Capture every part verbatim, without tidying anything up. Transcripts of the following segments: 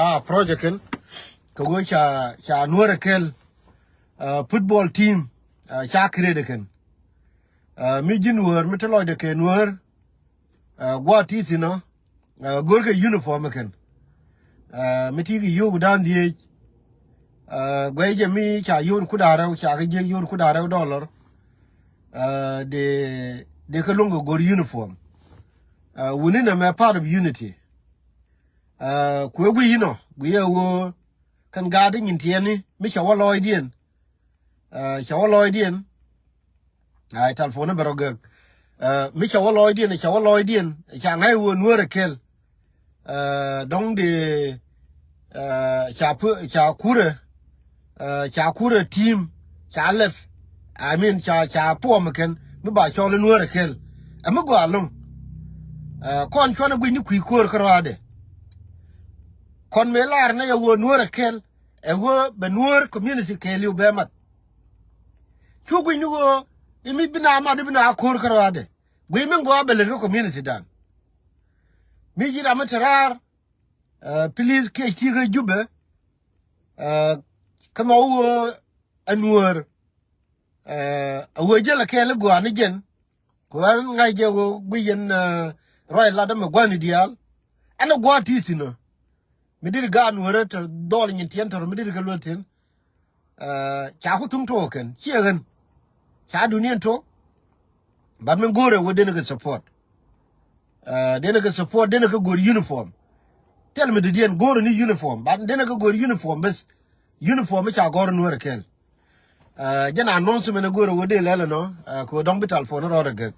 A project kɛn kɛ wee ca ca Nuäär ɛ kɛl, football team ca create kɛn. Mi ji̱ Nuäär mi te lɔcdɛ kɛ Nuäär, gua̱a̱th ti thi̱n ɔ, go̱rkɛ uniform kɛn. Mi ti kɛ yio̱w dan dhieec, guɛy jɛ mi ca yio̱w kuda rɛw, ca kɛ jiɛk yio̱w kuda rɛw dollar. De de kɛ luŋ kɛ go̱r uniform. Wuni nɛ mɛ part of unity. Kuɛ guiy inɔ guiy ɛ ɣöö kɛn gaat nyin tiɛni mi cɛ wä lɔɔcdiɛn. Cɛ wä lɔɔcdiɛn. Ai, telephone bɛ rɔ gek. Mi cɛ wä lɔɔcdiɛn, cɛ wä lɔɔcdiɛn ca ŋa̱c ɣöö Nuäär ɛ kɛl. Dɔ̱ŋ de ca pu ca kurɛ, ca kurɛ team ca lɛp. I mean ca ca puɔm kɛn mi ba cɔl Nuäär ɛ kɛl. Ɛ mi gɔaa lo̱ŋ. Kɔn cuanɛ guic ni kui̱ ko̱o̱r kärɔaadɛ. Kɔn mëë lar nɛ yɛ ɣöö Nuäär ɛ kɛl, ɛ ɣöö bɛ Nuäär community kɛɛliw bɛ mat. Cu guic ni ɣöö i̱ mi bi na mat i̱ bi na ko̱o̱r kärɔaadɛ. Guic mi gɔaa bɛ lät kä community dan. Mi ji̱ ram mi te raar, please kiɛ ci kä Jubɛ. Kä nhɔk ɣöö ɛ Nuäär, ɛ ɣöö jälɛ kɛɛl i̱ gɔaa ni jɛn. Ku ɛn ŋa̱c jɛ ɣöö guic yɛn ruac lat ɛmɛ gua̱ni diaal. Ɛn ɛ gua̱a̱th ti thi̱n ɔ. Mi deri gaat Nuäärä te dhɔl nyin tiɛn tɔr mi deri kɛ lueth thi̱n. Ca ku thuŋ tok kɛn ciɛ ɣän. Ca duniɛn tok. But min go̱o̱rɛ wä denɛ kɛ support. Denɛ kɛ support, denɛ kɛ go̱o̱r uniform. Thil mi dee diɛn go̱o̱rɛ ni uniform, but denɛ kɛ go̱o̱r uniform bes. Uniform mi ca gɔ̱r Nuäär kɛl. Jɛn announcement go̱o̱rɛ wä dee lɛl ɛnɔ. Kɛ dɔ̱ŋ bi telephone rɔɔdɛ gek.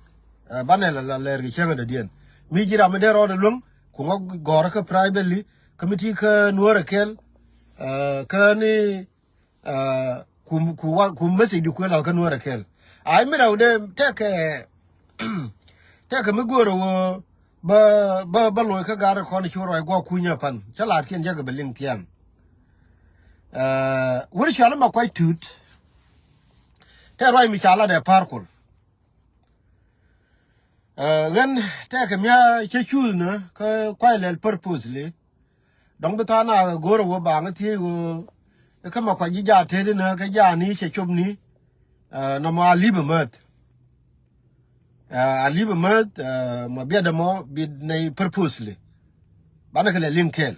Banɛ la lɛr kɛ cäŋ dee diɛn. Mi ji̱ ram mi dee rɔɔdɛ luäŋ ku ŋɔ gɔ̱rä kä privately kä mi ti kä Nuäär kɛl. Kä ni ku ku wa ku message di kuɛ la kä Nuäär kɛl. Ai mi rɛw de tɛkɛ tɛkɛ mi go̱o̱rɛ wä bä bä bä lo̱c kä gar kɔn cu ruac guɔ kunyä pan cä laat kiɛn jɛ kɛ bɛ liŋ thiaŋ. Wur cɔl ma kuac tut. Tɛ ruac mi ca lat ɛ Par Kuɔl. Ɣän tɛkɛ mia cä cuth nä kä kuay lɛl purposely. Dɔ̱ŋ bi tha̱a̱ŋ a go̱o̱rä wä baŋ thiec wä kä ma kuac ji̱ jaat tet inä kä jaani cɛ cop ni. Nɔmɔ a li̱p emäth. A li̱p emäth. Ma biɛt ɛmɔ bi nɛy purposely. Banɛ kɛ lɛ liŋ kɛɛl.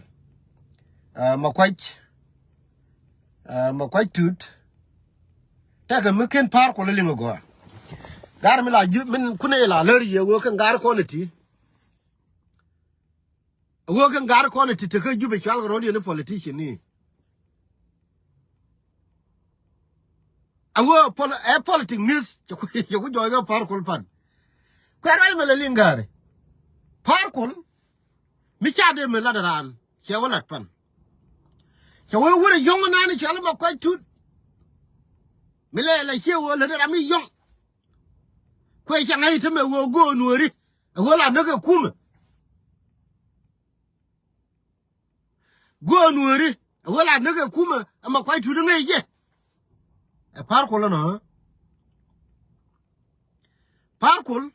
Ma kuac ma kuac tut. Tɛkɛ mi ken Par Kuɔl liŋ agɔaa. Gar mi la ju min kunɛ la lär yɛ wä ken gar kɔn iti. A wä ken gar kɔn iti tekä Jubɛ cual kɛ rɔ̱diɛn ni politician ni. A wä pol ɛ politic miss cɛ ku cɛ ku jɔɔc kɛ Par Kuɔl pan. Kuɛ ruac mɛ lɛ liŋ gari Par Kuɔl. Mi ca dee mi lat raan cɛ wä lat pan. Cɛ wee wurɛ yɔ̱ŋ nani cɔl ma kuac tut. Mi lɛ lɛ ciɛ wee lät ram mi yɔ̱ŋ. Kuɛ ca ŋa̱c i̱ tämɛ wee go̱o̱n wee ri ɛ wee la näk ɛ kumɛ. Go̱o̱n wee ri ɛ wee la näk ɛ kumɛ ɛ ma kuac tut ŋäc jɛ. Ɛ Par Kuɔl ɛnɔ. Par Kuɔl.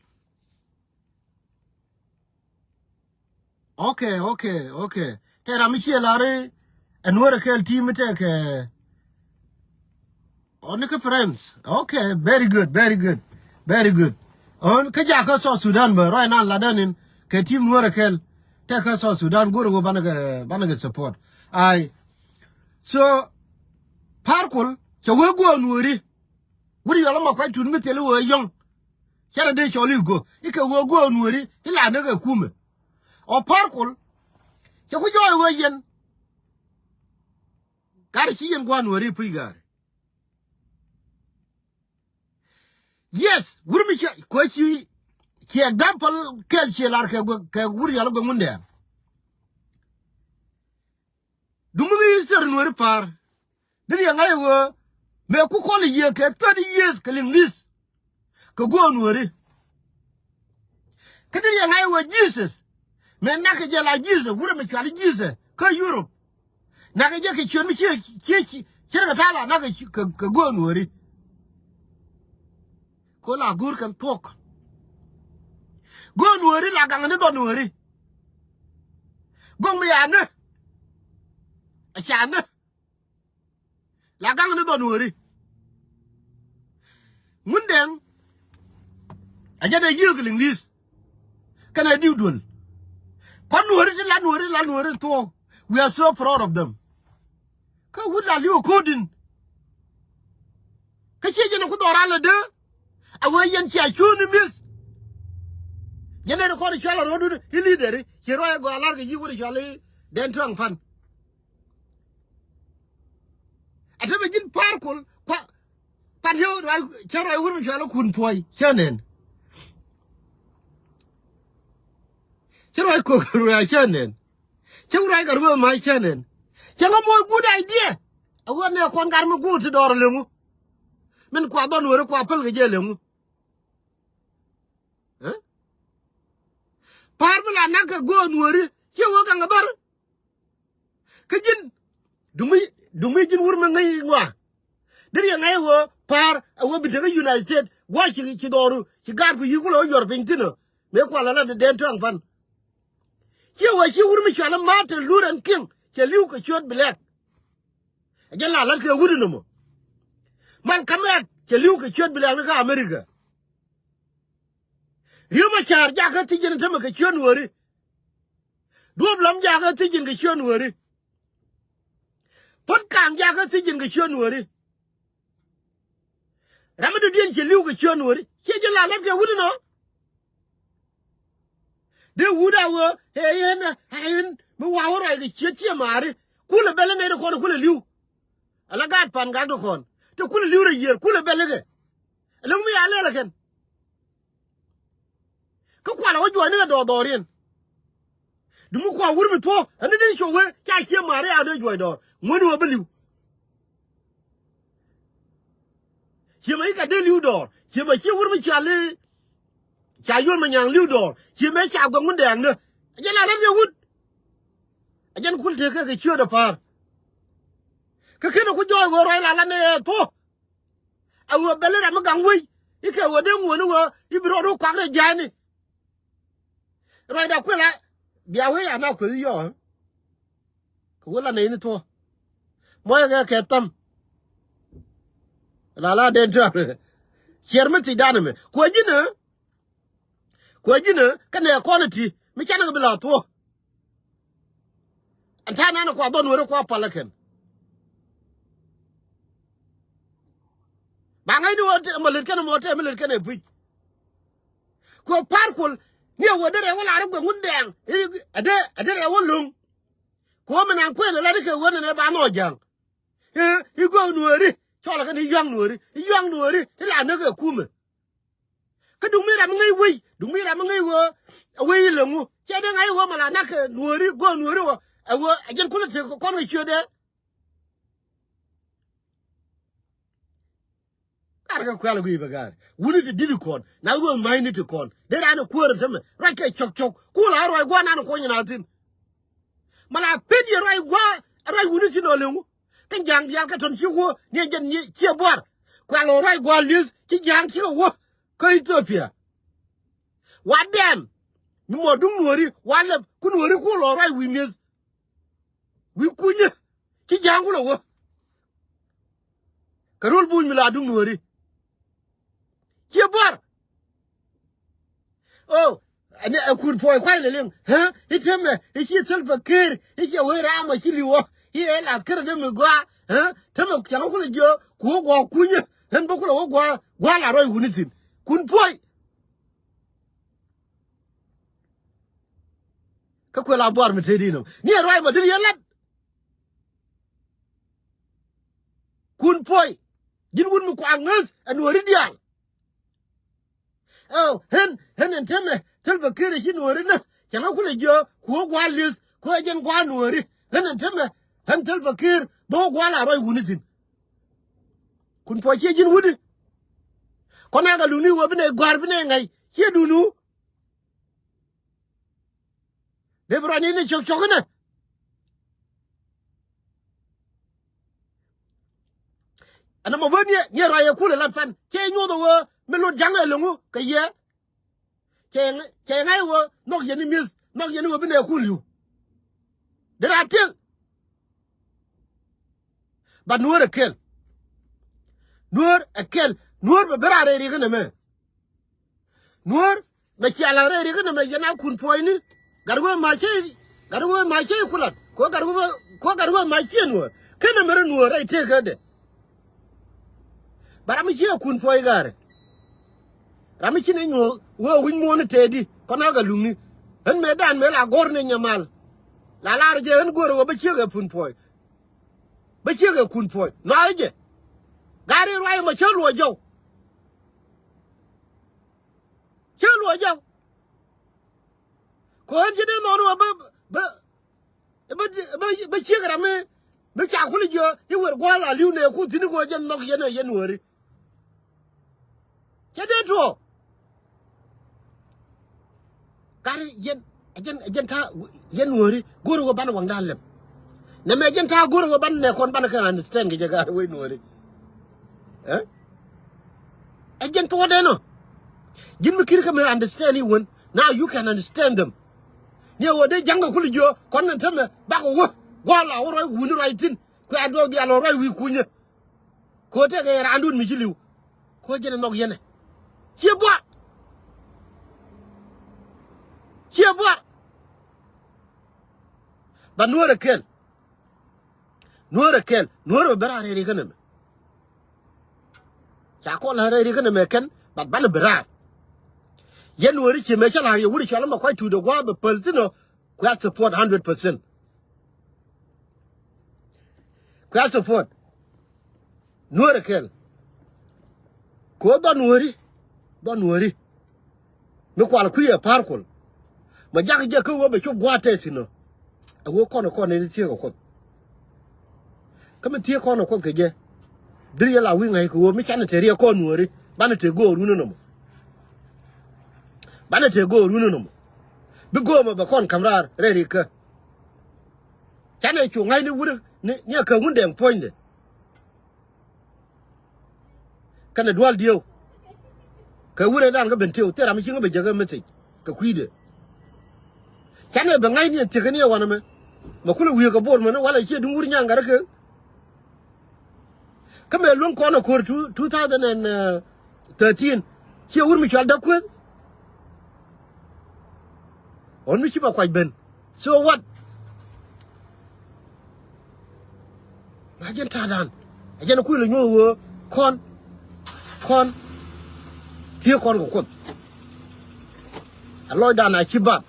Okay, okay, okay. Tɛ ram mi ciɛ lari ɛ Nuäär ɛ kɛl team mi tɛkɛ. Ɔ ni kä friends. Okay, very good, very good, very good. Ɔn kä jakä South Sudan bä ruac nan latdänin kɛ team Nuäär ɛ kɛl. Tɛkɛ South Sudan go̱rɛ wä banɛ kɛ banɛ kɛ support. Ai. So Par Kuɔl cɛ wee go̱o̱n wee ri. Wut yɔl ɛmɔ kuac tut mi thil i̱ wee yɔ̱ŋ. Cɛ rɛ dee cɔl i̱ go̱ i̱ kɛ wee go̱o̱n wee ri i̱ la näk ɛ kumɛ. Ɔ Par Kuɔl cɛ ku jɔɔc wee yɛn. Gari ci yɛn gua̱n wee ri puc gari. Yes, wur mi ciɛ kuɛ ci ci example kɛl ciɛ lar kɛ kɛ wur yɔl guɛ ŋundɛ. Duŋ mi ŋi̱i̱c thir nueeri pa̱a̱r. Deri yɛ ŋa̱c ɛ ɣöö mëë ku kɔl yiëë kɛ thirty years kɛ liŋ li̱th. Kɛ guɔ̱ɔ̱r nueeri. Kä deri yɛ ŋa̱c ɛ ɣöö Jesus mëë nakɛ jɛ la Jesus wurɛ mi cuali Jesus kä Europe. Nakɛ jɛ kɛ ciöt mi cië cië cië kɛ ta̱a̱ la nakɛ kɛ guɔ̱ɔ̱r nueeri. Ko la go̱o̱r kɛn thuɔ̱k. Go̱o̱r nueeri la gaŋ ni dhɔ nueeri. Go̱o̱r mi ya ni. Canä la gaŋ ni dhɔn weri. Ŋundɛŋ a jɛ dee yiëëk Liŋli̱th kɛnɛ diw duel. Kɔn weri ti la weri la weri thuɔɔk. We are so proud of them. Kä wut la li̱w ko̱o̱din. Kä ciɛ jɛn ku dhɔr alɛ dee. A wee yɛn cia cuuni mi̱th. Yɛn nɛn kɔn cual a ro̱o̱dun i̱ lidɛri ci ruac a gɔaa lar kɛ yi̱ wut cual i̱ dɛn tuaŋ pan. A te bɛ ji̱n pa̱a̱r kol kua pan yio̱w ruac cä ruac wut mi cual i̱ kun puɔ̱i cä nɛn. Cä ruac kok ruac cä nɛn. Cä wut ruac kɛ ruëëth ma̱a̱c cä nɛn. Cä ŋä moc good idea. A wee nɛ kɔn gar mi guut ti dɔɔr leŋu. Min kua dhɔn weri kua päl kɛ jɛ leŋu. Ɛ? Pa̱a̱r mi la nak kɛ go̱o̱n weri ciɛ wee gaŋ kɛ bär. Kä ji̱n duŋ mi duŋ mi ji̱n wur mi ŋäc ŋɔa. Deri yɛ ŋa̱c ɣöö pa̱a̱r ɛ wee bi tekɛ United States gua̱c ci ci dhɔru ci gaatku yi̱k kulɛ wä yuɔr piny thi̱n ɔ. Mëë kual ala dee dee tuaŋ pan. Ciɛ wee ci wur mi cual i̱ Martin Luther King cɛ li̱w kɛ ciöt Black. Ɛ jɛn la la̱t kɛ wut inɔmɔ. Malcolm X cɛ li̱w kɛ ciöt Black ni kä America. Riek Machar jakä thiec jɛn tämɛ kɛ ciöt Nuääri. Duɔ̱ɔ̱p Lam jakä thiec jɛn kɛ ciöt Nuääri. Puɔ̱t Kaŋ jakä thiec jɛn kɛ ciöt Nuääri. Ram mi dɔ̱diɛn cɛ li̱w kɛ ciöt Nuääri ciɛ jɛn la la̱t kɛ wut inɔ. Dee wut a wee ɛ yɛn ɛ yɛn mi wa̱a̱ wä ruac kɛ ciöt ciɛ ma̱a̱ri. Kulɛ bɛl inɛn kɔn kulɛ li̱w. Ala gaat pan gak ti kɔn te kulɛ li̱w rɛ yiër kulɛ bɛl ikɛ. Ɛlɔ̱ŋ mi ya lɛl ɛ kɛn. Kä kualɛ wä juɔcni kɛ dɔɔr dhɔriɛn. Dumi kua wur mi thuɔ̱k ɛn ni dee cok wee ca cie ma̱a̱ri a dee juɔc dɔɔr ŋuäni wä bi li̱w. Ciemɛ i̱ ka dee li̱w dɔɔr ciemɛ cie wur mi cuali. Ca yuɔl ma nyaŋ li̱w dɔɔr ciemɛ ca guɛ ŋun dɛɛŋdä. A jɛn la ram yɛ wut. A jɛn kul tekɛ kɛ ciötdä pa̱a̱r. Kä kenɛ ku jɔɔc wee ruac la la nɛ thuɔ̱k. A wee bɛl i̱ ram mi gaŋ wec i̱ kɛ wee dee ŋuɔ̱ni wee i̱ bi rɔɔd wä kuak rɛ ja̱a̱ni. Ruacda kuël a bia wee a na kueth i̱ yɔɔ. Kɛ wee la nɛy ni thuɔ̱k. Muɔckɛ kɛ tham. La la den tuaŋ. Ciɛr mi thiecdan ɛmɛ kuɛ ji̱n ɛ. Kuɛ ji̱n ɛ kä nɛ kɔn ɛ ti mi canɛ kɛ bi la thuɔ̱k. Ɛn ta̱a̱ nanɛ kua dhɔn weri kua pal ɛ kɛn. Ba ŋa̱cni ɣöö te mɛ lät kɛn ɛmɔ te mɛ lät kɛn ɛ puc. Kuɛ pa̱a̱r kuɔl ni ɛ ɣöö derɛ wä lar i̱ guɛ ŋun dɛɛŋ. Ɛ dee ɛ derɛ wä lo̱ŋ. Kuɛ mɛ naŋ kuëën ɛ lat i̱ kɛ ɣöö nɛnɛ ba nhɔɔk ja̱a̱ŋ. I̱ i̱ guɛ nuääri cɔl ɛ kɛn i̱ yua̱ŋ nuääri i̱ yua̱ŋ nuääri i̱ la näk ɛ kumɛ. Kä duŋ mi ram mi ŋäc wec duŋ mi ram mi ŋäc ɣöö ɛ wec i̱ leŋu cɛ dee ŋa̱c ɣöö mɛ la nak kɛ nuääri guɛ nuääri ɣöö ɛ ɣöö ɛ jɛn kulɛ tek kɔn kɛ ciötdɛ. Kar kɛ kuɛl a guiy bɛ ga̱a̱r wuni ti di̱t kɔn na ɣöö ma̱cni ti kɔn dee raan ɛ kuäär ɛ tämɛ ruac kɛ cɔk cɔk ku la ruac gua̱a̱r nan ɛ kuɔny na thi̱n. Mala pet yɛ ruac gua̱a̱r ɛ ruac wuni thi̱n ɔ leŋu. Kä ja̱a̱ŋ diaal kɛ tɔ̱n ci wä ni ɛ jɛn ni ciɛ buar. Kuɛl ɔ ruac gua̱a̱r li̱eth ci ja̱a̱ŋ cikɛ wä kä Ethiopia. Wa dɛm mi mɔ duŋ nuɔ̱ɔ̱ri wa lɛp ku nuɔ̱ɔ̱ri ku lɔ ruac wi̱i̱ mi̱eth. Wi̱i̱ kunyä ci ja̱a̱ŋ ku lɔ wä. Kɛ ro̱l buny mi la duŋ nuɔ̱ɔ̱ri. Ciɛ buar. O ɛn ɛ kun puɔy kuay lɛ liŋ. Hä i̱ temɛ i̱ ci Salva Kiir i̱ ciɛ wee raam ɔ ci li̱w ɔ i̱ ɛ lath kärɛ dee mi gɔaa. Hä temɛ cäŋ kulɛ jiö ku wä gua̱a̱ kunyä. Ɣän bä kulɛ wä gua̱a̱ gua̱a̱ la ruac wuni thi̱n. Kun puɔy. Kä kuël a buar mi tëëdi nɔm ni ɛ ruac ma dil yɛ lat. Kun puɔy ji̱n wun mi kua ŋäth ɛ nuɔ̱ɔ̱ri diaal. Ɛ ɣän ɣän ɛn temɛ Salva Kiir ɛ ci nuɔ̱ɔ̱ri nä cɛ ŋä kulɛ jiö ku wä gua̱a̱ li̱eth ku ɛ jɛn gua̱a̱ nuɔ̱ɔ̱ri. Ɣän ɛn temɛ ɣän Salva Kiir bä wä gua̱a̱ la ruac wuni thi̱n. Kun puɔy ciɛ ji̱n wudi. Kɔn akɛ luni wä bi nɛ gɔ̱a̱r bi nɛ ŋäc ciɛ duni wä. Dee bi ruac ni ni cɔk cɔk inɛ. Ɛn ɛmɔ bä niɛ niɛ ruac yɛ kulɛ lat pan cɛ nyuɔth ɛ wee mi lot ja̱ŋ ɛ lo̱ŋu kɛ yɛ. Cɛ ŋa̱c wee nhɔk yɛn i̱ mi̱eth nhɔk yɛn i̱ wee bi nɛ kul li̱w. Dee raa tiek. But Nuɔ̱ɔ̱r ɛ kɛl. Nuɔ̱ɔ̱r ɛ kɛl. Nuɔ̱ɔ̱r bɛ ben raar rɛy riɛk inɛ mɛ. Nuɔ̱ɔ̱r mɛ cia la̱r rɛy riɛk inɛ mɛ yɛn a kun puɔ̱nyni. Gat wee mac cɛ, gat wee mac cɛ kulat. Kɛ gat wee, kɛ gat wee mac ciɛ Nuɔ̱ɔ̱r. Kenɛ mɛ rɔ Nuɔ̱ɔ̱r rɛy tëëkädɛ. Ba ram mi ciɛ kun puɔ̱ny ga̱a̱rɛ. Ram mi ci ni nyuɔ̱ɔ̱k wee wi̱c muɔ̱ɔ̱n tëëdi kɔn a kɛ luŋni. Ɣän mëë dan mëë la go̱r ni nyamal. La lar jɛ ɣän go̱r wee bä ciek ɛ kun puɔ̱ny. Bä ciek ɛ kun puɔ̱ny nhɔakä jɛ. Gari ruac ɛmɔ cä luɔc jɔw. Cä luɔc jɔw. Kɛ ɣän ci dee nhɔn wä bä bä bä bä ciek ram mi mi ca kul jiɔ i̱ wer gua̱a̱l a li̱w nɛ ku thi̱n kɛ ɣöö jɛ nhɔk yɛn ɛ yɛn wääri. Cɛ dee tuɔɔk. Gari yɛn ɛ jɛn ɛ jɛn ta̱a̱ yɛn wääri go̱o̱r ɣöö banɛ waŋdan lɛp. Nɛ mɛ jɛn ta̱a̱ go̱o̱r ɣöö banɛ nɛ kɔn banɛ kɛ understand kɛ jɛ gari wec nuɔ̱ɔ̱ri. Ɛ jɛn tuɔɔk dee nɔ. Ji̱n mi ki̱n kä mi understand i̱ wän. Now you can understand them. Ni ɛ ɣöö dee ja̱ŋ kɛ kul jiö kɔn nɛ tämɛ bakɔ wä gua̱a̱l a wä ruac wuni ruac thi̱n. Kuɛ a duɔth bia lɔ ruac wi̱i̱ kunyä. Kɛ ɣöö tëëkɛ yɛ raandun mi ci li̱w. Kɛ ɣöö jɛn ɛ nhɔk yɛn ɛ ciɛ buar. Ciɛ buar. Ba Nuɔ̱ɔ̱r ɛ kɛl. Nuɔ̱ɔ̱r ɛ kɛl. Nuɔ̱ɔ̱r bɛ ben raar rɛy riɛk inɛ mɛ. Ca kɔn la̱r rɛy riɛk inɛ mɛ kɛn but banɛ ben raar. Yɛn Nuɔ̱ɔ̱ri ciɛ mëë cä la̱r yɛ wut i̱ cɔal ɛmɔ kuac tuut ɛ gua̱a̱ bɛ päl thi̱n ɔ. Kuɛ a support hundred percent. Kuɛ a support. Nuɔ̱ɔ̱r ɛ kɛl. Kɛ ɣöö dhɔn wääri. Dhɔn wääri. Mi kual kui̱ ɛ pa̱a̱r kuɔl. Ma jakä jɛ kä ɣöö bɛ cop gua̱a̱th tɛth thi̱n ɔ. Ɛ ɣöö kɔn ɛ kɔn ɛ ni thieek ɛ Kuoth. Kä mi thieek kɔn ɛ Kuoth kɛ jɛ. Diri yɛ la wi̱i̱ ŋa̱c kɛ ɣöö mi canɛ te riɛk kɔn wääri. Banɛ te go̱o̱r wuni nɔmɔ. Banɛ te go̱o̱r wuni nɔmɔ. Bi go̱o̱r mɔ bɛ kɔn ka̱m raar rɛy rikä. Canɛ cu ŋa̱cni wut ni ni a kä wun dɛŋ puɔ̱nydɛ. Kɛnɛ dual dieu. Kɛ wurɛ dan kä ben tieu thil ram mi ci ŋä bɛ jɛ kä message kɛ kui̱dɛ. Canɛ bɛ ŋa̱cni ɛn thiek kɛ ni ɛ wanɛ mɛ. Mɛ kulɛ wi̱i̱ kɛ bor mɛn walɛ ciɛ duŋ wur nyaŋ gat rɛ kɛ. Kä mɛ luäŋ kɔn ɛ ko̱r two thousand and thirteen. Ciɛ wur mi cual däk kueth. Ɣän mi ci bɛ kuac ben. So what? Ŋa̱c jɛn ta̱a̱dan. Ɛ jɛn kui̱ lɛ nyuɔ̱th ɣöö kɔn kɔn thieek kɔn kɛ Kuoth. A lɔcdan a ci bath.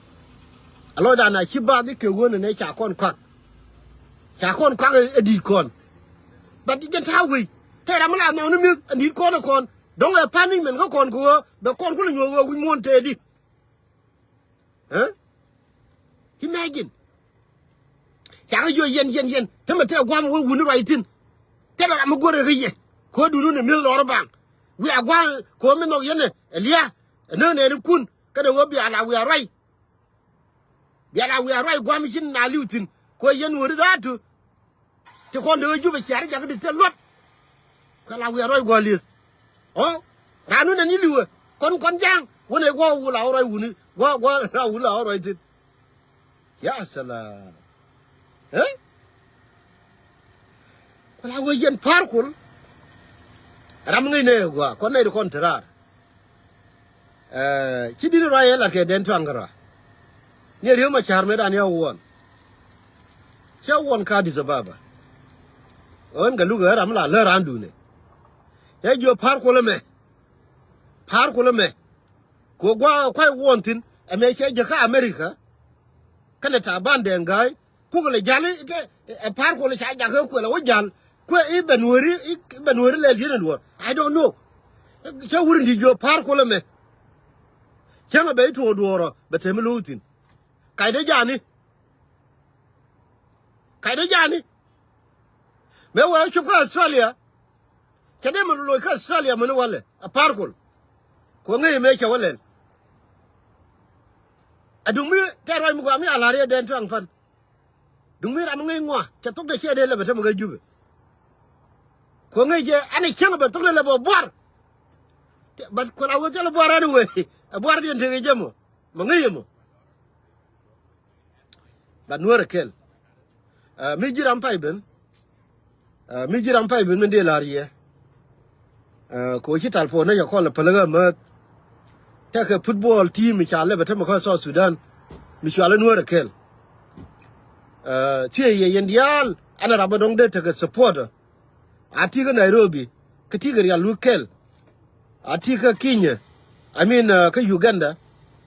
A lɔcdan a ci bath i̱ kɛ ɣöö nɛnɛ ca kɔn kuak. Ca kɔn kuak ɛ di̱i̱t kɔn. But jɛn ta̱a̱ wei tëë ram mi la nhɔk ni mi̱eth ɛ di̱i̱t kɔn ɛ kɔn. Dɔ̱ŋ ɛ punishment kä kɔn kɛ ɣöö bɛ kɔn kulɛ nyuɔ̱th ɣöö wi̱c muɔ̱ɔ̱n tëëdi. Ɛ? Imagine. Cakɛ jiɔ yɛn yɛn yɛn tämɛ tɛ guam wä wuni ruac thi̱n. Tɛ bɛ ram mi guɔrɛ kä yɛ kɛ ɣöö duundun ɛ mi̱eth lɔr baŋ. Wiaa gua̱a̱ŋ kɛ ɣöö mi nhɔk yɛn ɛ lia̱a̱ ɛ näk nɛɛnikun kɛnɛ ɣöö bia la wiaa ruac. Bia la wiaa ruac gua̱a̱m i̱ ci na li̱w thi̱n kɛ ɣöö yɛn wääri dhaatu. Ti kɔn dee wee Jubɛ ciaari jakä ti thil luɔt. Kɛ la wiaa ruac gua̱a̱ lieth. Ɔ ran wun ɛn i̱ li̱wɛ kɔn kɔn ja̱a̱ŋ wun ɛ gua̱a̱ wula wä ruac wuni gua̱a̱ gua̱a̱ la wula wä ruac thi̱n. Ya salam. Ɛ kula wee yɛn pa̱a̱r kul. Ram ŋäcnɛ ɛ gua̱a̱ kɔn nɛy ti kɔn te raar. Ci di̱t ruac ɛ lat kɛ dɛn tuaŋ kärɔa. Ni ri̱ew ma ca̱r mëë dan yɛ wuɔn. Cɛ wuɔn ka Addis Ababa. Ɣän kɛ luk ɛ ram la lär randun ɛ. Cɛ jiɔ pa̱a̱r kulä mɛ. Pa̱a̱r kulä mɛ. Kɛ gua̱a̱k kua̱c wuɔn thi̱n ɛmɛ cɛ jɛ kä America. Kɛnɛ Taban Dɛŋ Ga̱a̱y kukɛ lɛ ja̱l i̱ tɛ ɛ pa̱a̱r kulä ca jakä kuɛ lɛ wä ja̱l kuɛ i̱ bɛ nuɔ̱ɔ̱ri i̱ bɛ nuɔ̱ɔ̱ri lɛl yien ɛ duɔ̱ɔ̱r. I don't know. Cä wur in di̱t jiɔ pa̱a̱r kulä mɛ. Cäŋɛ bɛ i̱ tuɔɔk duɔ̱ɔ̱rɔ bɛ tɛm i̱ lo̱o̱k thi̱n. Kac dee ja̱a̱ni. Kac dee ja̱a̱ni. Mëë wee cop kä Australia. Cɛ dee mi loc kä Australia mini walɛ a pa̱a̱r kol. Kɛ ŋäc mëë cɛ wä lɛl. Aduŋ mi tɛɛr ruac mi gɔaa mi a la̱r yɛ dɛn tuaŋ pan. Duŋ mi ram mi ŋäc ŋuan cɛ thok dee ciɛ dee lɛ bɛ te mi kä Jubɛ. Kɛ ŋäc jɛ ɛn ɛ cieŋ bɛ thok dee lɛ bɛ buar. But kɛ la wee thilɛ buar anyway. Ɛ buar diɛn tekɛ jɛ mɔ mɛ ŋäc yɛ mɔ. But Nuäär ɛ kɛl. Mi ji̱ ram pay ben. Ɛ, mi ji̱ ram pay ben min dee la̱r yɛ. Ɛ, kɛ ɣöö ci tal puɔ̱n nɛ cɛ kɔl ɛ päl ɣä mäth. Tekɛ football team mi ca lɛp ɛ tämɛ kä South Sudan mi cɔal i̱ Nuäär ɛ kɛl. Ɛ, thiee yɛ yɛn diaal ɛn ɛ rap ɛ dɔ̱ŋ dee tekɛ support. A ti kä Nairobi kä ti kä rial wä kɛl. A ti kä Kenya, I mean, ɛ, kä Uganda,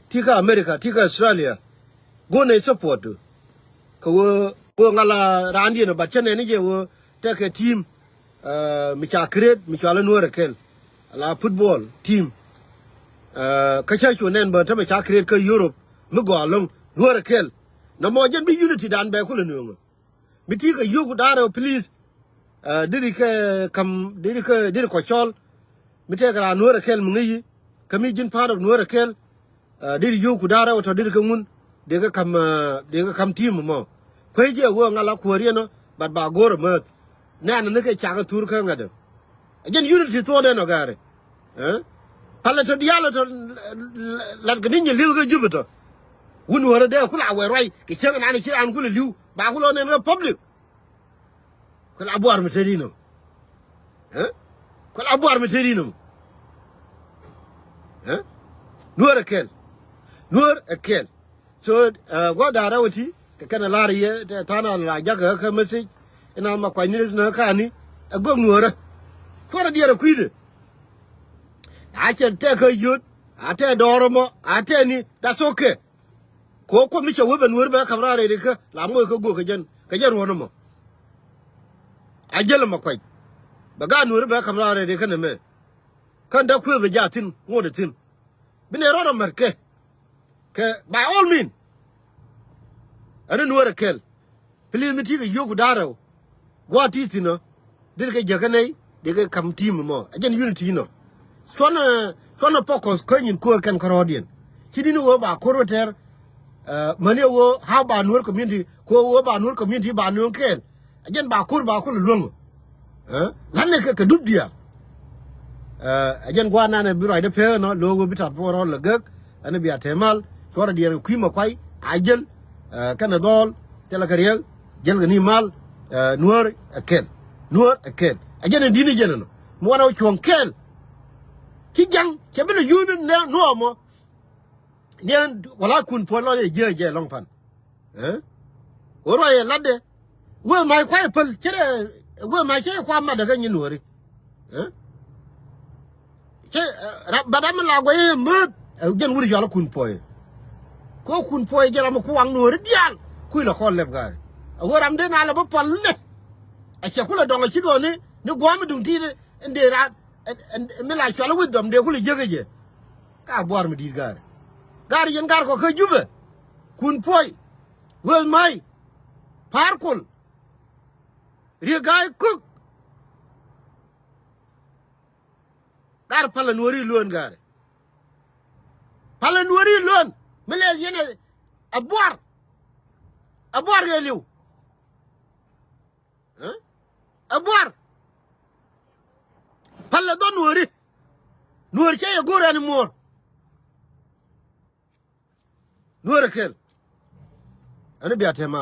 ti kä America, ti kä Australia. Go̱o̱r nɛ support du. Kɛ ɣöö ɣöö ŋa la raandiɛn ɔ, but cä nɛn ni jɛ ɣöö tekɛ team, ɛ, mi ca create mi cɔal i̱ Nuäär ɛ kɛl. La football team. Ɛ, kä cä cu nɛn bä tämɛ ca create kä Europe mi gɔaa ɛlɔ̱ŋ Nuäär ɛ kɛl. Nɔmɔ jɛn bi unity dan bɛ kulɛ nööŋä. Mi ti kɛ yio̱w ku da̱rɛ ɔ, please. Ɛ, deri kɛ ka̱m, deri kɛ, deri kɔ cɔl. Mi tɛkɛ raan Nuäär ɛ kɛl mi ŋäci. Kä mi ji̱n part of Nuäär ɛ kɛl. Ɛ, deri yio̱w ku da̱rɛ ɔ tɔ deri kɛ ŋun. Deri kɛ ka̱m, ɛ, deri kɛ ka̱m team mɔ. Kuecɛ ɣöö ŋa la kuääriɛn ɔ, but ba go̱o̱r ɛ mäth. Nɛɛnɛ ni kɛ cak ɛ thur kä ŋädɛ. Ɛ jɛn unity thuɔɔdɛ nɔ gari. Ɛ? Palɛ tɔ diaal tɔ lat kɛ ni nyɛ li̱th kä Jubɛ tɔ. Wun wärä dee kula wɛ ruac kɛ cäŋ nan ci raan kulɛ li̱w. Ba kulɛ nɛn kä public. Kula buar mi teri nɔ. Ɛ? Kula buar mi teri nɔ. Ɛ? Nuäär ɛ kɛl. Nuäär ɛ kɛl. So, ɛ, gua̱th da̱a̱r rɛw ɛ ti kɛ kɛn ɛ la̱r yɛ tha̱a̱ŋ a la jakä kä message. Inɔ ma kuany ni ni kä ani ɛ gök Nuäärä. Cuarɛ diɛɛr ɛ kui̱dɛ. A cɛ tɛk kä yio̱t, a tɛk dɔɔr ɛmɔ, a tɛk ni, that's okay. Kɛ ɣöö Kuoth mi cɛ wee bɛ Nuäär bɛ ka̱m raar rɛy rikä la moc kä gök kɛ jɛn, kɛ jɛn ruɔ̱n ɛmɔ. A jäl ɛmɔ kuac. Bɛ gaat Nuäär bɛ ka̱m raar rɛy rikä nɛmɛ. Kän däk kuëë bɛ jaa thi̱n, ŋot ɛ thi̱n. Bi nɛ rɔɔdɛ mät kɛ. Kɛ, by all means. Ɛn ni Nuäär ɛ kɛl. Please, mi ti kɛ yio̱w ku da̱rɛ ɔ. Gua̱a̱th ti thi̱n ɔ. Deri kɛ jäkä nɛy, deri kɛ ka̱m team mɔ. Ɛ jɛn unity nɔ. Cuɔnɛ, cuɔnɛ focus kä nyin ko̱o̱r kɛn kärɔɔdiɛn. Ci di̱n ɣöö ba ko̱r wä tɛr. Ɛ, mäni ɣöö how ba Nuäär community, kɛ ɣöö ba Nuäär community ba nööŋ kɛɛl. Ɛ jɛn ba ko̱r ba kulɛ luäŋ. Ɛ, la̱t ni kɛ, kɛ dup diaal. Ɛ, ɛ jɛn gua̱a̱th nanɛ bi ruacdä pek ɛnɔ, lo̱o̱k ɣöö bi tat puɔ̱ɔ̱r rɔɔd lɛ gek, ɛn bi a te mal, cuɔrɛ diɛɛr kɛ kui̱ ma kuay, a jäl, ɛ, kɛnɛ dhɔɔl, thilɛ kɛ riɛk, jäl kɛ ni mal, ɛ, Nuäär ɛ kɛl. Nuäär ɛ kɛl. Ɛ jɛn in di̱t ni jɛn ɛnɔ. Mi wanɛ wä cuɔ̱ŋ kɛɛl. Ci ja̱ŋ, cɛ bi lɛ yuun ni nɛ nuɔɔmɔ. Niɛn wala Kun Puɔ̱l lɔc ɛ jiääk jɛ lɔ̱ŋ pan. Ɛ? Wä ruac ɛ latdɛ. Wee mac kuay päl, cɛ dɛ, wee mac cɛ kuay matdɛ kä nyin Nuääri. Ɛ? Cɛ, ɛ, ra-, bat ram mi la guɛy ɛ mäth, ɛ, jɛn wur cɔal Kun Puɔ̱l. Kɛ Kun Puɔ̱l jɛ ram mi kuaŋ Nuääri diaal, kui̱ lɛ kɔn lɛp gaari. Ɛ wee ram dee na lɛ bä pal nɛ. Ɛ cɛ kulɛ dɔŋ ɛ ci duɔ̱ɔ̱ni, ni gua̱a̱m mi duŋ ti̱i̱t, ɛn dee raan, ɛn, ɛn, mi la cɔal ɛ wi̱c dhɔm dee kulɛ jiäk ɛ jɛ. Ka buar mi di̱i̱t gaari. Gaari yɛn gaari kɔ kä Jubɛ. Kun Puɔy. Weth May. Pa̱a̱r Kol. Riek Ga̱a̱c Kök. Gaari palä Nuääri luɔ̱ɔ̱n gaari. Palä Nuääri luɔ̱ɔ̱n. Mi lɛl yɛn ɛ, ɛ buar. Ɛ buar kɛ li̱w. Ɛ? Ɛ buar. Palä dhɔ Nuääri. Nuäär cä yɛ go̱o̱r ɛn muɔ̱ɔ̱r. Nuäär ɛ kɛl. Ɛn bia te mal.